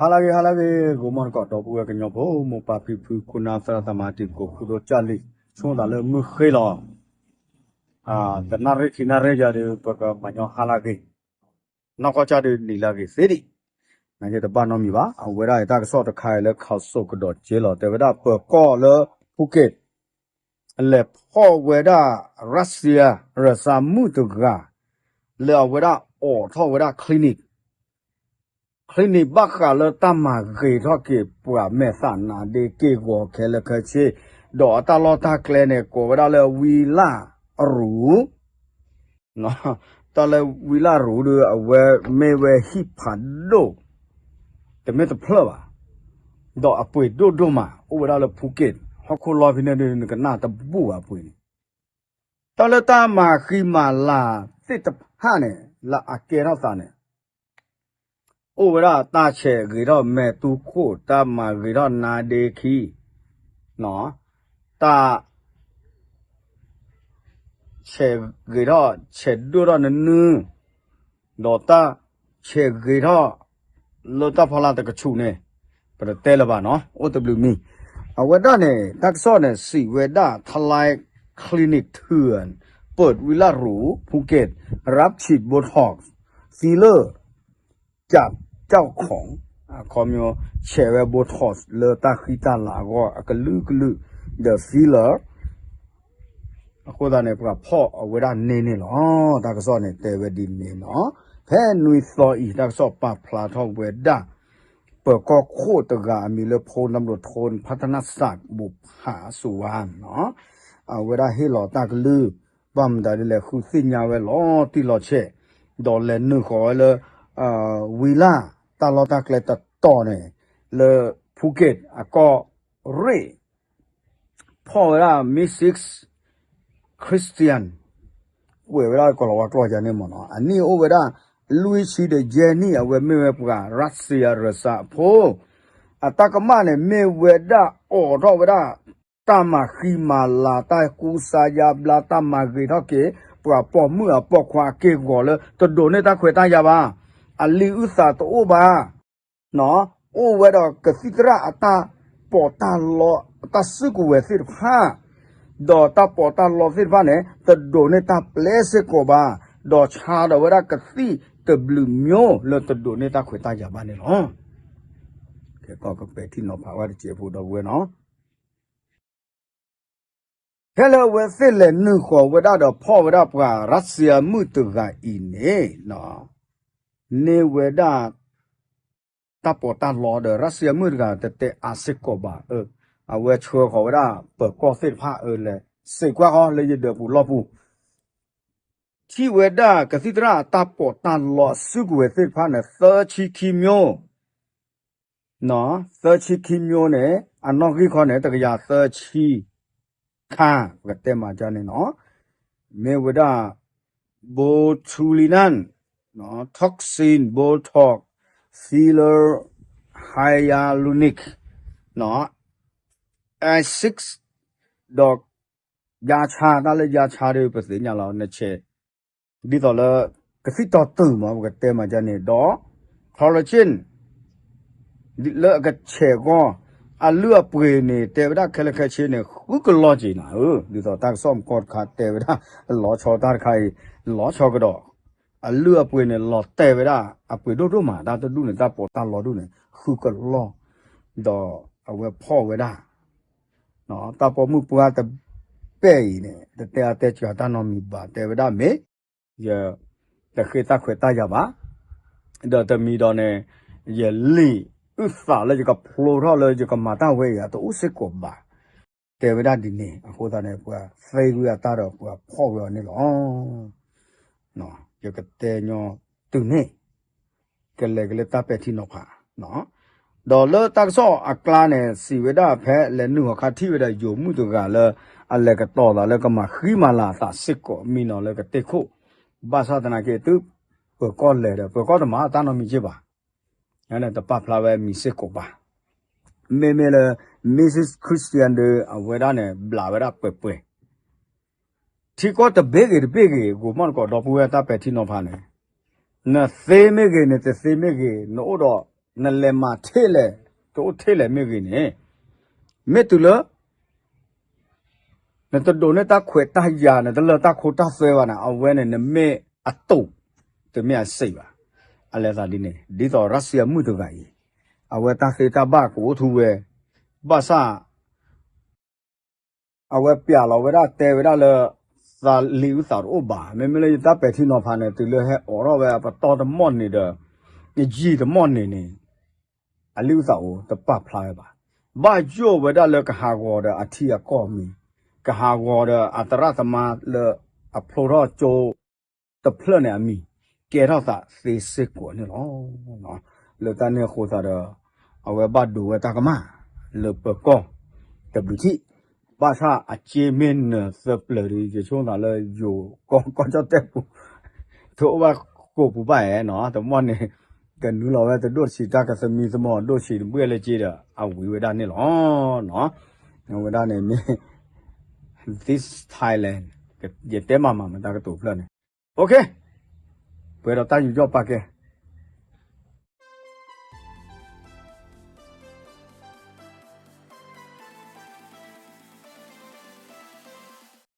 ဟါလၢအဂ့ၤ ဟါလၢအဂ့ၤ ဂီၤမီၢ်တကိး ဒီပုၢ်ဝဲၢ်ကညီဖိ မိၢ်ပၢ်ဖံဖု ခိၣ်နၢ်သရၣ်သမါ တံၤသကိး ခိၣ်ဒိၣ်ကၢ်လံၤ ဆိသးလၢမုၢ်ဃ့လီၤ. တနၣ်ရံၣ်ခံနၣ်ရံၣ်ယၤဒီး ပကမၤညီဟါလၢအဂ့ၤ, နီၢ်ကီၢ်ကၢ်ဒီးနံၤလၢအဂ့ၤသ့ဒံး, နက့တဘၣ်နီတမံၤဘၣ်. အဝဲဒၣ်အံၤတၢ်ကစီၣ်တခါအံၤလၢ ခးစိးကဒီးက့လီၤ. တဲဝဲဒၣ်ပၢၤကီၢ်လၢ ဖူက့း လဲၤဖီၣ်ဝဲဒၣ် ရၢၣ်စံယါ ရၢၣ်စၢမုၣ်တဂၤ လၢအဝဲဒၣ်အိးထီၣ်ဝဲဒၣ် clinic clinic ဘၣ်ဃးလၢတၢ်မၤဂ့ၤထီၣ်က့ၤပှၤမဲာ်သၣ်နါဒ့က့ၢ်ဂီၤခဲလၢာ်ခဲဆ့, ဒီးအတၢ်လီၢ်တၢ်ကျဲန့ၣ် ကိးဝဲဒၣ်လၢဝံလၢ်ရူၤ တၢ်လၢဝံလၢ်ရူၤဒီး အဝဲမ့ၢ်ဝဲဟံၣ်ဖးဒိၣ် တမ့ၢ်တဖျၢၣ်ဘၣ်, ဒီးအပှ့ၤဒိၣ်ဒိၣ်မး အိၣ်ဝဲဒၣ်လၢဖူက့း ဟီၣ်ခိၣ်လီၢ်ဖဲန့ၣ်ဒီး နကနၣ်တဘူၣ်ဘၣ်အပှ့ၤန့ၣ်, တၢ်လၢတၢ်မၤဃံမၤလၤသ့ၣ်တဖၣ်န့ၣ် လၢအကဲထီၣ်သးန့ၣ် အိၣ်ဝဲဒၣ်တၢ်ဆဲးဂ့ၤထီၣ်မဲာ်တူၢ်ခိၣ်, တၢ်မၤဂ့ၤထီၣ်နါဒ့ခံ, တၢ် ဆဲးဂ့ၤထီၣ် ဆဲးဒိၣ်ထီၣ်နနုၤ, ဒီးတၢ်ဆဲးဂ့ၤထီၣ် လၢတၢ်ဖီလာ်တကဆူးန့ၣ် ပတတဲလၢၤဘၣ်နီၤ, အိၣ်တဘျုးမံၤ. အဝဲဒၣ်န့ၣ် တၢ်ကစီၣ်န့ၣ် စံးဝဲဒၣ် ทลายคลินิกเถื่อน เปิดวิลล่าหรูภูเก็ต รับฉีดโบท็อกซ์ filler จากเจ้าของ အခီပညီ ဆဲးဝဲ Botox လၢတၢ်ဃံတၢ်လၤအဂီၢ် အကလုာ်ကလုာ် ဒီး filler အဃိသတးန့ၣ် ပှၤဖီၣ်အဝဲဒၣ်န့ၢ်န့ၣ်လီၤ. တၢ်ကစီၣ်န့ၣ် တဲဝဲဒ်န့ၣ်လီၤ. ဖဲနွံသီအံၤ တၢ်ကစီၣ်ပာ်ဖျါထီၣ်ဝဲဒၣ် ပၢၤကီၢ်ခိၣ်တဂၤအမံၤလၢ พลตำรวจโท พัฒนศักดิ์ บุภาสุวรรณ အဝဲဒၣ်ဟ့ၣ်လီၤတၢ်ကလုၢ် ဘၣ်မတၤဒ်လဲၣ် ဃုသ့ၣ်ညါဝဲလီၤတံၢ်လီၤဆဲး ဒီးလဲၤနုာ်ဃီၤဝဲလၢ ဝံၤလၢ် တၢ်လီၢ်တၢ်ကျဲတတီၤန့ၣ် လၢ ဖူက့း အကီၢ်ရ့ၣ် ဖီၣ်ဝဲဒၣ် Mrs Christian ကွဲးဝဲဒၣ်ကီၤလၤဝါကျိာ်ယၤန့ၣ်မ့ၢ်နီၤ အနံၣ်အိၣ်ဝဲဒၣ် လွံၢ်ဆံဒီးယဲၢ်နံၣ် အဝဲမ့ၢ်ဝဲပှၤ ရၢၣ်စံယါ ရၢၣ်စၢအဖိ အတၢ်ကမၣ်န့ၣ် မ့ၢ်ဝဲဒၣ်အိးထီၣ်ဝဲဒၣ် တၢ်မၤဃံမၤလၤ တၢ်ကူစါယါဘျါ တၢ်မၤဂ့ၤထီၣ်က့ၤ ပှၤပိာ်မုၣ်အပိာ်ခွါအက့ၢ်ဂီၤလၢ တဒိးန့ၢ်တၢ်ခွဲးတၢ်ယာ်ဘၣ်, အလံာ်အုၣ်သးတအိၣ်ဘၣ်, အိၣ်ဝဲဒီးကသံၣ်သရၣ်အတၢ်ပီးတၢ်လီ အတၢ်စုကဝဲၤသ့ၣ်တဖၣ်, ဒီးတၢ်ပီးတၢ်လီသ့ၣ်တဖၣ်န့ၣ် တဒိးန့ၢ်တၢ်ပျဲစ့ၢ်ကီးဘၣ်, ဒီးဆါဒီးဝဲဒၣ်ကသံၣ်တဘျုးမျိုးလၢတဒိးန့ၢ်တၢ်ခွဲးတၢ်ယာ်ဘၣ်န့ၣ်လီၤ. ကဲ ကီၢ်ကပဲာ်ထံနီၤဖးဝဲတစဲးဖိဒီပုၢ်ဝဲၢ်နီၤ ဖဲလၢအဝဲသ့ၣ်လဲၤနုာ်ဃီၤဝဲဒၣ်ဒီးဖီၣ်ဝဲဒၣ်ပှၤရၢၣ်စံယါမုၣ်တဂၤအံၤန့ၣ် န့ၢ်ဝဲဒၣ် တၢ်ပီးတၢ်လီဒီး ရၢၣ်စံယါမုၣ်တဂၤတတဲအါစ့ၢ်ကီးဘၣ်အၢ, အဝဲဆှၢဃီၤဝဲဒၣ်ပၢၤကီၢ်သ့ၣ်တဖၣ်အၢလဲၣ် စံးကွၢ်ဃီၤလၢယဒၢးပူၤလီၢ်ပူၤ ထံၣ်ဝဲဒၣ်ကသံၣ်သရၣ်အတၢ်ပီးတၢ်လီအစုကဝဲၤသ့ၣ်တဖၣ်န့ၣ် သၢဆံခံမျိုး, သၢဆံခံမျိုးန့ၣ် အနီၣ်ဂံၢ်ခီန့ၣ် တကယၤသၢဆံ ခါ ပကတဲမၤဒ်န့ၣ်နီၤ, မ့ၢ်ဝဲဒၣ် botulinum, toxin, Botox, filler, hyaluronic acid ဒီး ယါဆါ တၢ်လၢယါဆါဒီး ပသ့ၣ်ညါလီၤ နဆဲး ဒ်သိးလၢ ကသံၣ်တီတုၤမး ပကတဲမၤဒ်န့ၣ် ဒီး collagen လၢအကဆဲးအဂီၢ် အလုၢ်အပှ့ၤန့ၣ် တဲဝဲဒၣ်ခဲလၢာ်ခဲဆ့န့ၣ် ဃုကလီၤက့ၤနၤဧၢ, ဒ်သိးတၢ်ကစီၣ်မကီတခါတဲဝဲဒၣ် လီၤဆီတၢ်တခါအံၤ လီၤဆီကဒီး အလုၢ်အပှ့ၤန့ၣ် လီၤတဲာ်ဝဲဒၣ် အပှ့ၤဒိၣ်ဒိၣ်မး တၢ်တဒူၣ်န့ၣ် တၢ်ပီးတၢ်လီဒူၣ်န့ၣ် ဃုကလီၤ, ဒီးအဝဲဖီၣ်ဝဲဒၣ် တၢ်ပိာ်မုၣ်ပှၢ်တဘ့ၣ်အံၤန့ၣ် တတဲအါတဲစှၤတၢ်နီတမံၤဘၣ် တဲဝဲဒၣ်မ့ၢ် ယတဃ့တၢ်ခွဲးတၢ်ယာ်ဘၣ်, ဒီးတမံၤဒီးန့ၣ် ယလံာ်အုၣ်သးလၢယကဖျိထီၣ်လၢယကမၤတၢ်ဝဲအံၤ တအိၣ်စ့ၢ်ကီးဘၣ်, တဲဝဲဒၣ်ဒ်န့ၣ် အဃိသတးန့ၣ် ပှၤသ့ဝံအတၢ်ဒီးပှၤဖီၣ်ဝဲအီၤန့ၣ်လီၤ. ယကတဲညီတုၤန့ၣ် ကလဲၤကလၢတၢ်ပဲာ်ထံနီၤဖး ဒီးလၢတၢ်ကစီၣ်အကျါန့ၣ် စံးဝဲဒၣ်ဖဲလဲၤနုာ်ဟီၣ်ခါထံၣ်ဝဲဒၣ်ယိၤမုၣ်တဂၤလၢ အလဲၤကတီၤသးလၢကမၤဃံမၤလၤအသးစ့ၢ်ကီး မံနီၤလၢကတဲခိၣ်, ဘၣ်ဆၣ်သနာ်က့ တုၤပၢၤကီၢ်လဲၤဒီး ပၢၤကီၢ်တမၤတၢ်နီတမံၤက့ဘၣ်, တပာ်ဖျါဝဲမံၤစ့ၢ်ကီးဘၣ်. မ့မ့ၢ်လၢ Mrs Christian ဒီး အဝဲဒၣ်န့ၣ် ဘျးဝဲဒၣ်ပှဲၤပှဲၤ ထံကီၢ်တဘ့ၣ်ဂ့ၤတဘ့ၣ်ဂ့ၤ ဂိၤမီၣ်တကိးဒီပုၢ်ဝဲၢ်တၢ်ပဲာ်ထံနီၤဖးန့ၣ်, နသ့မ့ၢ်ဂ့ၤ နတသ့မ့ၢ်ဂ့ၤ နအိၣ်ဒီး နလဲၤမၤထဲလဲၣ် တအိၣ်ထဲလဲၣ်မ့ၢ်ဂ့ၤန့ၣ်, မ့ၢ်တုၤလၢ နတဒိးန့ၢ်တၢ်ခွဲးတၢ်ယာ် နတလၢတၢ်ခိတၢ်သွဲဘၣ်န့ၣ် အဝဲန့ၣ် နမ့ၢ်အတိာ် တမ့ၢ်အစ့ၣ်ဘၣ်. အလဲၤသးဒ်န့ၣ် ဒ်သိးရၢၡစံယၤမုၣ်တဂၤအံၤ အဝဲတၢ်သ့တၢ်ဘၣ်ကအိၣ်ထူဝဲ ဘၣ်ဆၣ် အဝဲပျးလီၤဝဲဒၣ်တဲဝဲဒၣ်လၢ သးလံာ်အုၣ်သးတအိၣ်ဘၣ်. မ့မ့ၢ်လၢယတၢ်ပဲာ်ထံနီၤဖးန့ၣ် တုၤလၢဟဲအိးထီၣ်ဝဲအပတီၢ်တမီၢ်န့ၣ်ဒီး ယံာ်တမီၢ်န့ၣ်န့ၣ် အလံာ်အုၣ်သးအိၣ်တပာ်ဖျါဝဲဘၣ်. ဘၣ်ယိၣ်ဝဲဒၣ်လၢကဟးဂီၤဒီးအထံအကီၢ်မံၤ, ကဟးဂီၤဒီးအသရၣ်သမါလၢအဖျိထီၣ်ကၠိ တဖျၢၣ်န့ၣ်အမံၤ ကဲထီၣ်သးသ့စ့ၢ်ကီးန့ၣ်လီၤ. လၢတၢ်န့ၣ်အဃိသတးဒီး အဝဲဘၣ်ဒိးဝဲတၢ်ကမၣ် လၢပၢၤကီၢ်တဘျုးထံၣ်, ဘၣ်ဆၣ်အစ့မ့ၢ်နၢၤသပျၢၤဒီး ယဆိကမိၣ်သးလၢယိၤကီၢ်ကီၢ်ကၠီၣ်တဲၣ်ပူၤ တအိၣ်ဘၣ်ကိးပူၤဘၣ်ဧါနီၤ, တမီၢ်န့ၣ် ကနုာ်လီၤဝဲတဒိၣ်တဆံးတၢ်ကသမံသမိး ဒိၣ်ဆံးတဘှဲၣ်လၢက့ဒီး အဝံၤဝဲဒၣ်န့ၣ်လီၤ. အဝဲဒၣ်န့ၣ်မ့ၢ် this Thailand ယတဲမၤမၤမတၤကတိၤဖျၢၣ်န့ၣ်, OK, ပှဲၤဒီးတၢ်ယူးယီၣ်ပာ်ကဲ